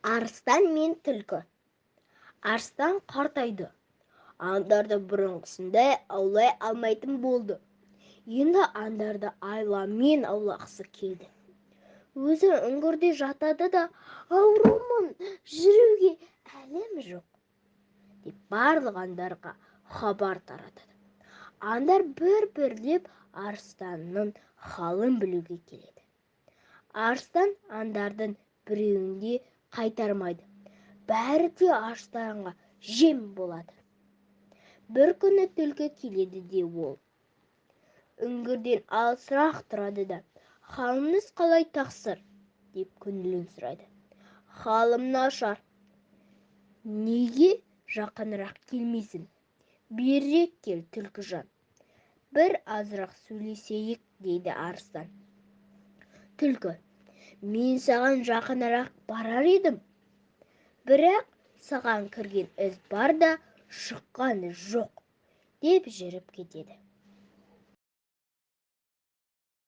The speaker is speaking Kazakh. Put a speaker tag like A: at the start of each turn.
A: Арыстан мен түлкі. Арыстан қартайды. Аңдарды бұрынғысындай аулай алмайтын болды. Енді аңдарды айламен аулағысы келді. Өзі үңгірде жатады да, «Аурумын, жүруге әлім жоқ», – деп барлық аңдарға хабар таратады. Аңдар бір-бірлеп арыстанның халын білуге келеді. Арыстан аңдардың біреуін де қайтармайды. Бәрі де арыстанға жем болады. Бір күні түлкі келеді де, ол үңгірден алысырақ тұрады да, «Халіңіз қалай, тақсыр?» – деп көңілін сұрайды. «Халым нашар». «Неге жақынырақ келмейсің? Берірек кел, түлкіжан, бір азырақ сөйлесейік», – дейді арыстан. Түлкі: «Мен саған жақынырақ барар едім, бірақ саған кірген із бар да, шыққан із жоқ», – деп жүріп кетеді.